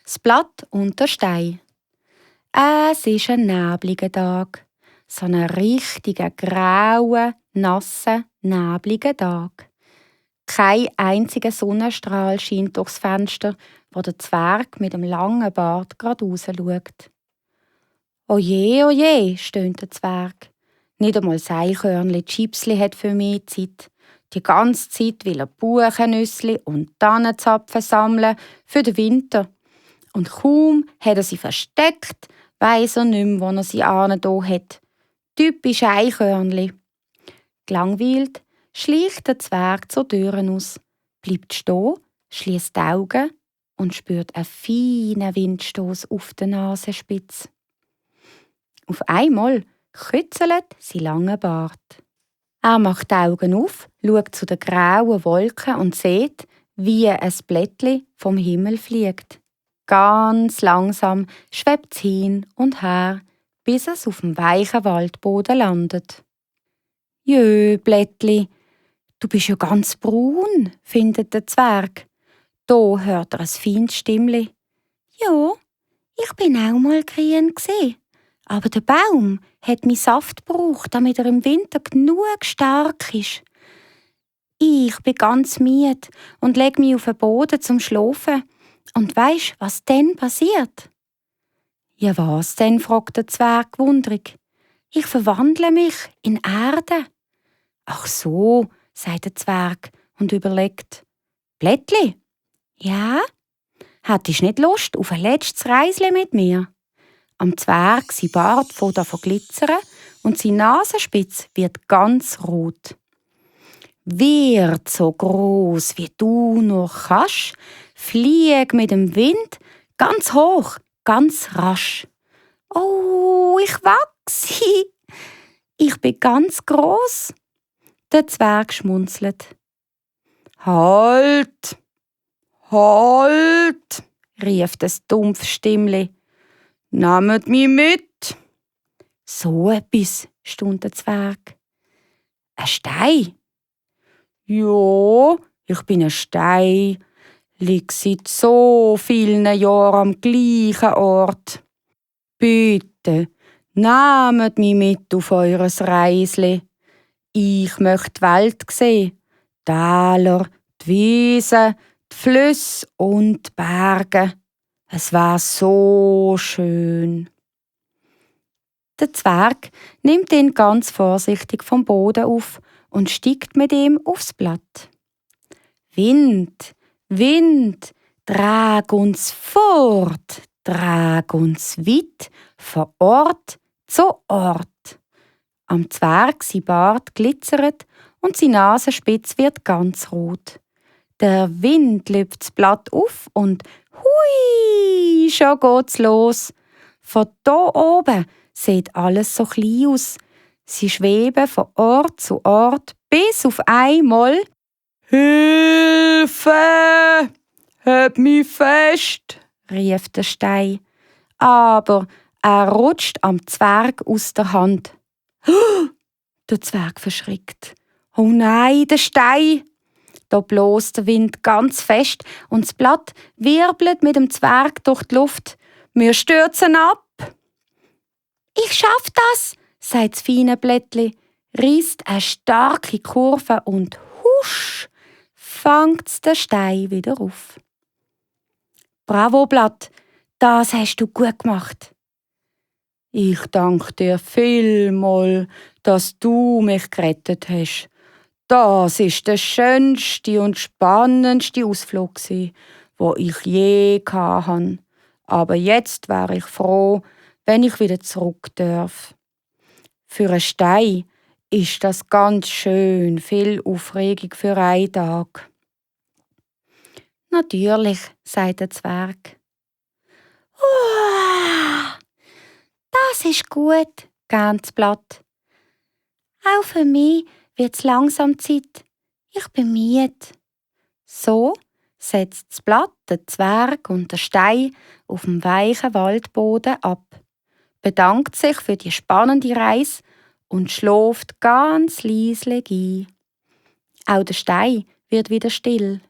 Das Blatt und der Stein. Es ist ein nebliger Tag. So ein richtiger, grauer, nasser, nebliger Tag. Kein einziger Sonnenstrahl scheint durchs Fenster, wo der Zwerg mit dem langen Bart gerade rausschaut. Oje, stöhnt der Zwerg. Nicht einmal das Eichhörnli Chipsli hat für mich Zeit. Die ganze Zeit will er Buchennüssli und Tannenzapfen sammeln für den Winter. Und kaum hat er sie versteckt, weiss er nicht mehr, wo er sie da hat. Typisch Eichhörnli. Gelangweilt schleicht der Zwerg zur Tür aus, bleibt stehen, schließt die Augen und spürt einen feinen Windstoß auf der Nasenspitze. Auf einmal kützelt sein langer Bart. Er macht die Augen auf, schaut zu den grauen Wolken und sieht, wie ein Blättli vom Himmel fliegt. Ganz langsam schwebt es hin und her, bis es auf dem weichen Waldboden landet. Jö, Blättli, du bist ja ganz braun, findet der Zwerg. Da hört er ein feines Stimmli. Ja, ich bin auch mal grün gsi. Aber der Baum hat mi Saft gebraucht, damit er im Winter genug stark ist. Ich bin ganz müde und leg mich auf den Boden zum Schlafen. Und weisst, was denn passiert? Ja, was denn? Fragt der Zwerg wundrig. Ich verwandle mich in Erde. Ach so, sagt der Zwerg und überlegt. Blättli? Ja? Hättest nicht Lust auf ein letztes Reisle mit mir? Am Zwerg sein Bart fängt an zu glitzern und seine Nasenspitze wird ganz rot. Wird so groß wie du noch kannst, flieg mit dem Wind ganz hoch, ganz rasch. Oh, ich wachse! Ich bin ganz groß. Der Zwerg schmunzelt. Halt! Halt! Rief das dumpfe Stimmli. Nehmt mich mit! So etwas, stund der Zwerg. Ein Stein? Ja, ich bin ein Stein. Lieg seit so vielen Jahren am gleichen Ort. Bitte, nehmt mich mit auf eures Reisli. Ich möchte die Welt sehen. Die Täler, die Wiesen, die Flüsse und die Berge. Es war so schön. Der Zwerg nimmt ihn ganz vorsichtig vom Boden auf und steigt mit ihm aufs Blatt. Wind, Wind, trag uns fort, trag uns weit, von Ort zu Ort. Am Zwerg sein Bart glitzert und seine Nasenspitze wird ganz rot. Der Wind lüpft das Blatt auf und hui, schon geht's los. Von da oben sieht alles so klein aus. Sie schweben von Ort zu Ort, bis auf einmal »Hilfe! Halt mich fest!« rief der Stein. Aber er rutscht am Zwerg aus der Hand. Der Zwerg verschrickt. »Oh nein, der Stein!« Da bläst der Wind ganz fest und das Blatt wirbelt mit dem Zwerg durch die Luft. Wir stürzen ab. »Ich schaff das«, sagt das feine Blättli, reißt eine starke Kurve und husch, fängt der Stein wieder auf. »Bravo, Blatt, das hast du gut gemacht.« »Ich danke dir vielmal, dass du mich gerettet hast. Das ist der schönste und spannendste Ausflug, den ich je hatte. Aber jetzt wäre ich froh, wenn ich wieder zurück darf. Für einen Stein ist das ganz schön viel Aufregung für einen Tag.« »Natürlich«, sagt der Zwerg. Das ist gut«, gähnt das Blatt. »Auch für mich wird's langsam Zeit. Ich bin müde.« So setzt das Blatt, der Zwerg und der Stein auf dem weichen Waldboden ab, bedankt sich für die spannende Reise und schläft ganz leislich ein. Auch der Stein wird wieder still.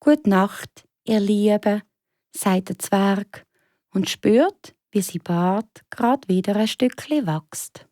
Gute Nacht, ihr Lieben, sagt der Zwerg und spürt, wie sein Bart grad wieder ein Stückchen wächst.